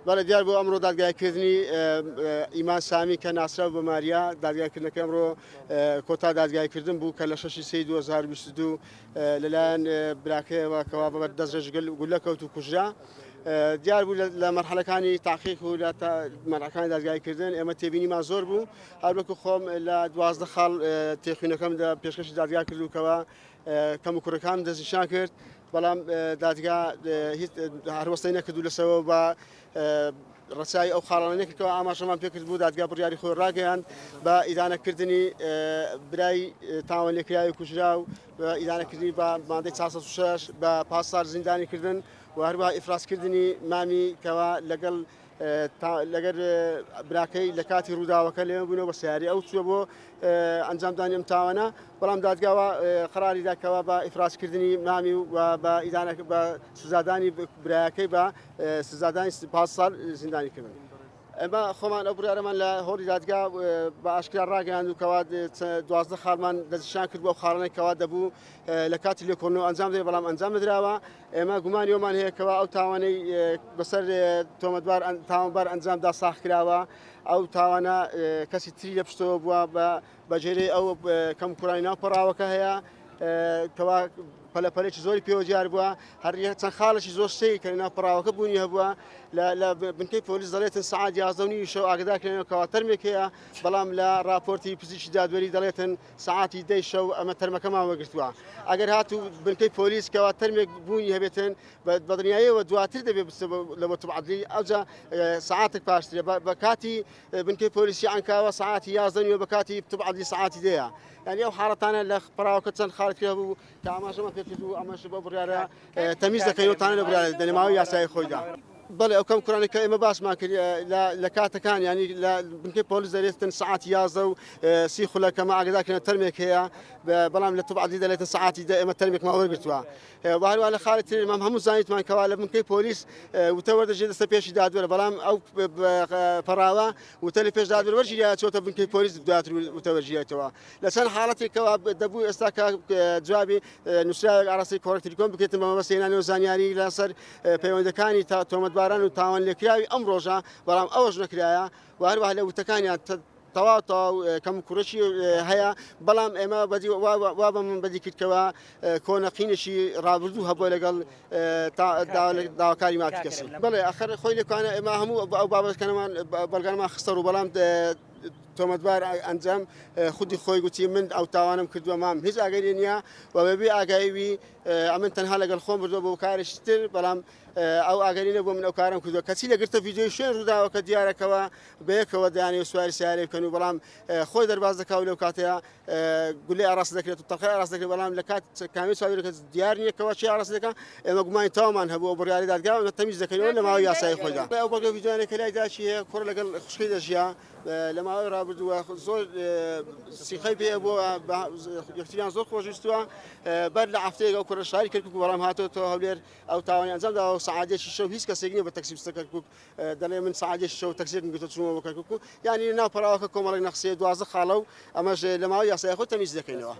بەڵێ دیار بوو ئەمڕۆ دادگایکردنی ئیمان سامی کە ناسراو بە ماریا دادگایکردنەکە ئەمڕۆ کۆتا دادگایکردن بوو کە لە 6 سێی 2022 لەلایەن براکەیەوە کەوا بە دەستڕێژ گولە کەوت و کوژرا. دیار بوو لە مەرحەلەکانی تاقیق و لە مەرحەکانی دادگایکردن ئێمە تێبینیمان زۆر بوو هەروەکو خۆم لە 12 خاڵ تێخوینەکەمدا پێشکەشی دادگا کرد و کەوا کەم و کوڕەکان دەستنیشان کرد بەڵام دادگا هیچ هەروەستەی نەکرد و لەسەوە بە ڕەچاوی ئەو خاڵانە نەکردەوە ئاماژەمان پێکرد بوو دادگا بڕیاری خۆی ڕاگەیاند بە ئیدانەکردنی برای تاوان لێکراوی کوژرا و ئیدانەکردنی بە مادەی 406 بە پاسار زیندانیکردن و هەروەها ئیفرازکردنی مامی کەوا لەگەڵ لەگەر براکەی لە کاتی ڕووداوەکە لێ بوونەوە بە سیاری ئەو چوە بۆ ئەنجامدانی ئەم تاوانە بەڵام دادگاوە قەراری داکەوە بە ئیفرازکردنی مامی و بە ئیدانە بە سزادانی برایەکەی بە سزادانی پاس ساڵ زیندانی کردن. ئێمە خۆمان ئەو بڕیارەمان لە هۆڵی دادگا بە ئاشکرا ڕاگەیاند و کەوا 12 خاڵمان دەستنیشان کرد بۆ خاڵانێک کەوا دەبوو لە کاتی لێکۆڵینەوە ئەنجام دەێت بەڵام ئەنجام نەدراوە ئێمە گومانی ئەومان هەیە کەوا ئەو تاوانەی بەسەر تۆمەتبار تاوانبار ئەنجامدا ساخ کراوە ئەو تاوانە کەسی تری لە پشتەوە بووە بە بەجێرەی ئەو کەم کوڕانی ناو پەڕاوەکە هەیە کەوا پەلەپەلێکی زۆری پێوە دیار بووە هەر چەند خاڵێکی زۆر سەیر کە ناو پەڕاوەکە بوونی هەبووە لە بنکەی پۆلیس دەڵێتن سەعات 11 و شەو ئاگدار کرێنەوە کەوا تەرمێک هەیە بەڵام لە راپۆرتی پزیشکی دادوەری دەڵێتن سەعاتی دەی شەو ئەمە تەرمەکەمان وەگرتووە ئەگەر هاتوو بنکەی پۆلیس کەوا تەرمێک بوونی هەبێتن بەدڵنیاییەوە دواتر دەبێت بچێت لە بۆ طب عدلی ئەوجا سەعاتێک پاشترە بە کاتی بنکەی پۆلیسی عەنکاوە سەعاتی 11 نیوە بە کاتی طب عدلی سەعاتی دەیە یعنی ئەو حاڵەتانە لە پەڕاوەکە چەند خاڵێک هەبوو کە ئاماژەمان پێکرد و ئەمەش بە بڕیارە تەمیز دەکەین و تانە لە بڕیارە دەنێ ماوەی یاسایی خۆیدا. بەڵێ ئەو کەم کوڕانەی کە ئێمە باسمان کرد لە کاتەکان ینی لە بنکەی پۆلیس دەرێتن سەعات 11 و سی خولەکە مە ئاگدار کرێن تەرمێک هەیە بەڵام لە طب عدلی دەڵێتن سەعاتی دە ئێمە تەرمێکمان وەرگرتووە و هەروە لە خاڵی تر مام هەموو زانیتمان کەوا لە بنکەی پۆلیس وتە وەردەژێ دەستە پێشی دادوەرە بەڵام ئەو پەڕاوە وتە لە پێش دادوەر وەرگیرا چۆتە بنکەی پۆلیس دواتر وتە وەرگیرایتەوە لە چەند حاڵەتێکەوە دەبوو ئێستا کە جوابی نووسراوێک ئاراستەی کۆڕەک تلیکۆم بکرێتن بە مەبەستی هێنانەوە زانیاری لەسەر پەیوەندەکانی تا تۆمەتباران و تاوان لێکراوی ئەم ڕۆژە بەڵام ئەوەش نەکرایە و هەروەها لە وتەکانیان تەواو تەواو کەم کوڕشی هەیە بەڵام ئێمە بەدی وا بە من بەدی کردکەوە کۆنەقینێکی ڕابردوو هەبووە لەگەڵ داواکاری مافی کەسی بەڵێ ئەخر خۆی لێکانە ئێمە هەموو ئەو بابەتەکانمان بەڵگەمان خستە ڕوو بەڵام تۆمەتبار ئەنجام خودی خۆی گوتی من ئەو تاوانم کردووە مام هیچ ئاگەری نییە و بەبێ ئاگایوی ئەمن تەنها لەگەڵ خۆم بردووە بۆ کارێکی تر بەڵام ئەو ئاگەری نەبوو من ئەو کارم کردووە کەچی لە گرتە ڤیدیۆی شوێن ڕووداوەکە دیارەکەوە بەیەکەوە دەیانەوێت سواری سیارەی بکەن و بەڵام خۆی دەرباز دەکا و لەو کاتەیە گولەی ئاراستە دەکرێت و تەقەی ئاراستە دەکرێت بەڵام لە کات کامی چاودێرەکە دیار نییە کەوا چی ئاراستە دەکا ئێمە گومانی تەواومان هەبوو ئەو بڕیاری دادگا ئێمە تەمیز دەکەینەوە لە ماوەی یاسایی خۆیدا ئەو بەڵگە ڤیدیۆیانەی کە لای داکی هەیە کوڕ لەگەڵ خوشکەی دەژیا لە ماوەی ڕابردووە زۆر سیقەی پێ بووە یەکتریان زۆر خۆشویستووە بەر لە هەفتەیەک ئەو کوڕە شاری کەرکوک بەڵام هاتۆتەوە هەولێر ئەو تاوانی ئەنجام داوە و سەعاتێکی شەو هیچ کەسێک نییە بە تەکسی بچێتە کەرکوک دەڵێ من سەعاتێکی شەو تەکسیێکم گرتووە چوومەوە بۆ کەرکوک و یانی ناو پەڕاوەکە کۆمەڵێک نەخسەیە 12 خاڵە و ئەمەش لە ماوەی یاسای خۆی تەمیز دەکەینەوە.